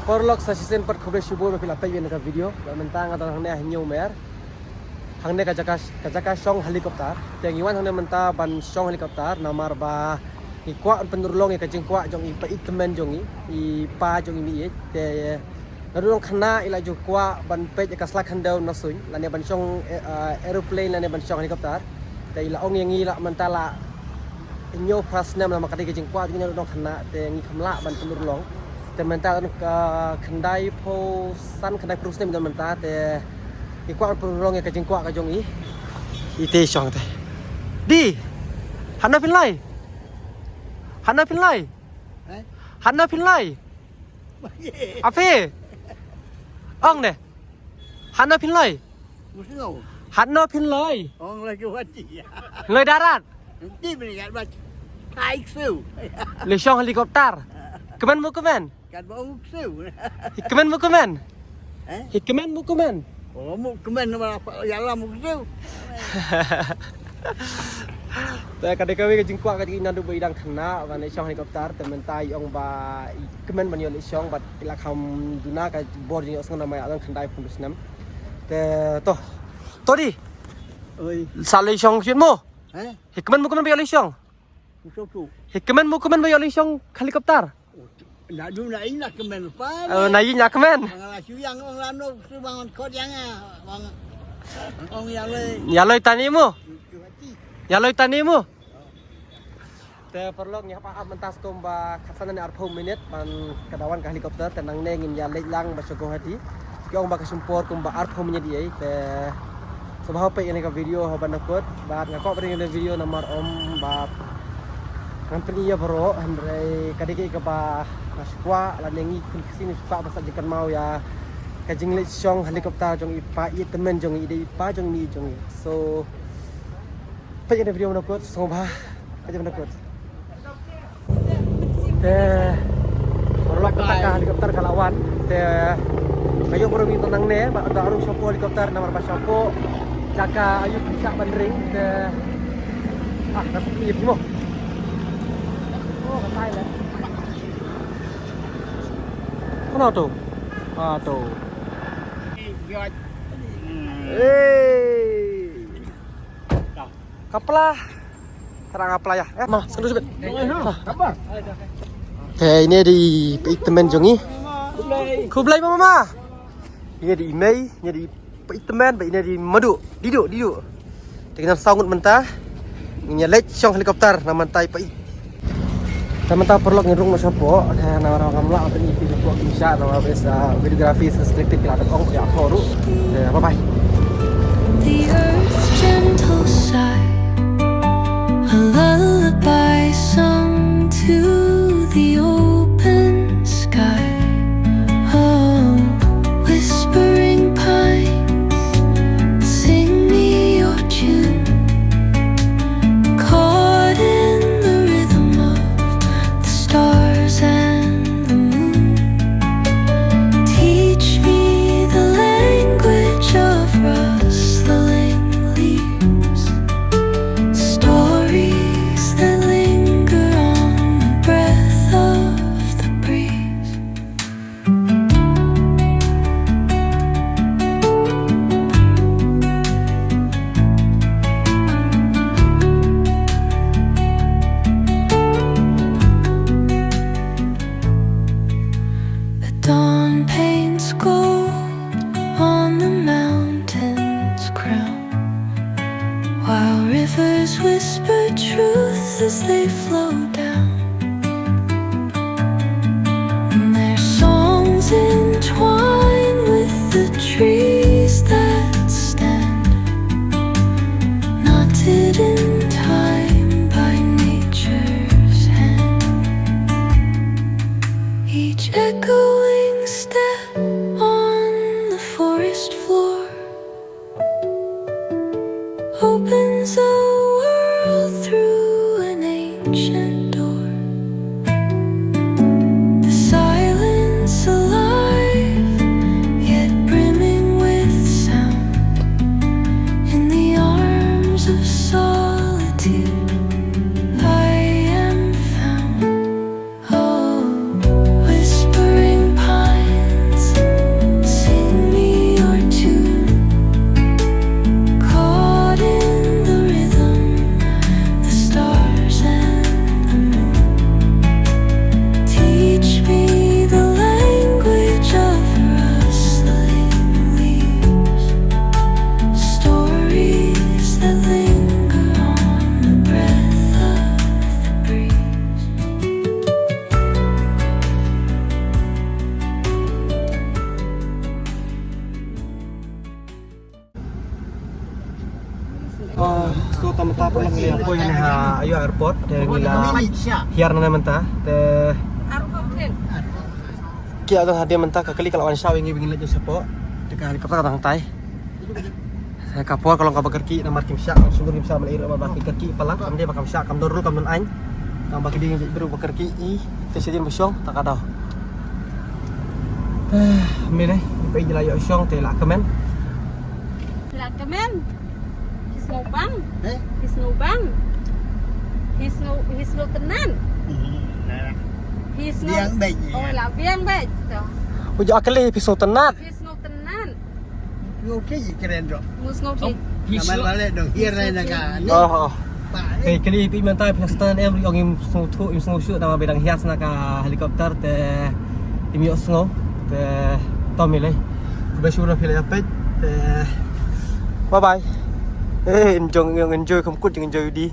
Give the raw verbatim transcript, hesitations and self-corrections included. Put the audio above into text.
Paralok, sa shisien pat khublei shibun ba phi la peit ïa kane ka video. Bad mynta nga don hangne ha Hynñiewmer. Hangne ka jaka, ka jaka shong helicopter. Te ngi wan hangne mynta ban shong helicopter namar ba ngi kwah ban pynurlong ïa ka jingkwah jong i pa ïeid tymmen jong i, i pa jong i, i mei. Te naduh nongkhynnah i la ju kwah ban peit ïa ka sla khyndew na suiñ lane ban shong, eh, ah, aeroplane lane ban shong helicopter. Te i la ong ïa ngi la mynta la hynñiewphew snem namar ka dei ka jingkwah jong i naduh nongkhynnah, te ngi kham lah ban pynurlong. Te mynta don ka khyndaiphew san, khyndaiphew snem don mynta, te ngi kwah ban pynurlong ïa ka jingkwah ka jong i. Ite shong te. Di. Hana phin lai. Hana phin lai. Eh? Hana phin lai. Ape. Ong ne. Hana phin lai. Musngo. Hana phin lai. Ong lai ke wati. Lai darat. Nanti bini kat bat. Kai ksu. Lei shong helicopter. Kmen mo kmen. Kat ba ong ksu. Hi kmen mo kmen. Eh? Hi kmen mo kmen. Oh, mo kmen ba ya la mo ksu. Te ka dei kawei ka jingkwah ka jong i naduh ba i dang khynnah ban leit shong helicopter, te mynta i ong ba i kmen ban ïoh leit shong bad i la kham duna ka bor jong i, ong sngewbha namar i la don khyndaiphew snem. Te to. To di. Oi. Sa leit shong sien mo. Eh? Hi kmen mo kmen ba ïoh leit shong. Hi kmen mo kmen ba ïoh leit shong helicopter. Naduh na ina kmen pa. Oh, na ina kmen. Bang la shu yang ong lano su bang on kot yang ah. Bang ong ya lei. Ya lei tani mo. Ya lei tani mo. Te paralok, ngi hap ap mynta skum ba khatsan ne arphew minit ban ka dawan ka helicopter, te nangne ngin ïa leit lang ba sha Guwahati. Ki ong ba ka shim por kumba arphew minit ïa i, te sngewbha peit ïa kane ka video haduh ban da kut. Bad nga kwah ban ring ïa kane ka video namar ym ba ngan pyni ïa baroh, hynrei ka dei kaei kaba nga shu kwah lane ngi kum ki seng ngi shu kwah ban sa jingkynmaw ïa ka jingleit shong helicopter jong i pa ïeid tymmen jong i, i dei i pa jong i, i mei jong i. So peit ïa kane ka video haduh ban da kut, sngewbha peit ïa kane ka video haduh ban da kut. Te paralok, kata ka helicopter ka la wan. Te ka ïoh baroh ngi tang nangne bad da rung shapoh helicopter namar ba shapoh jaka ayu pisa ban ring. Te ah, ka suk ni mo. Oh, ka tai le. Mana tu? Ah, tu. Hey. Kapla. Tara ngapla ïa. Eh, ma, sngewthuh shibit. Te ine dei pa ïeid tymmen jong i. Khublei mama. Ine dei i mei, ine dei pa ïeid tymmen, bad ine dei madu. Didu, didu. Te ngin sa ngut mynta. Ngin ïa leit shong helicopter na mynta i pa ïeid. Te mynta paralok ngin rung noh shapoh, te namar ngam lah ban ïa phi shapoh kim shah namar ba sa videography sa selected ki la dep ong ba ïa pho ruh. Te bye bye. The earth's gentle sigh, a lullaby sung to the open sky. Oh, whispering pines, sing me your tune. Caught in the rhythm of the stars and the moon. Teach me the language of rustling leaves. Stories that linger on the breath of the breeze. The dawn paints gold on the mountain's crown, while rivers whisper truth as they flow down. And their songs entwine with the trees that stand, knotted in time by nature's hand. Each echoing step on the forest floor opens a world through an ancient door. The silence alive, yet brimming with sound. So tang mynta paralok ngi la poi hangne ha Ayo Airport te ngi la hiar nangne mynta te ki adon hadien mynta ka kali ka la wan sha ïa ngi ba ngin leit shapoh te ka helicopter ka dang tai. Ka por ka long kaba kyrkieh namar kim shah, shuh kim shah, ma la ïoh ba ki kyrkieh palat, kam dei ba kam shah, kam don rule, kam don aiñ. Tang ba ki dei ki briew ba kyrkieh i te sha ïing ba shong ta ka daw. Mynne ba ïa la ïoh shong te la kmen. La kmen. Hi sngew bang. Hi sngew bang. Hi sngew, hi sngew tynat. Hi sngew. Biang beit. Oh, la biang beit. U ja kali hi sngew tynat. Hi sngew tynat. Okey, keren dok. Mu sngew ki. Namar bale dong hiar na ka ni. Oh. Hei kali pi mynta pi stan em ong im sngew thu im sngew shu nama bedang hias na ka helicopter te im ïoh sngew te tom ile. Ba shu na phi la pet te bye bye. Eh, enjoy, enjoy, kum kut enjoy di.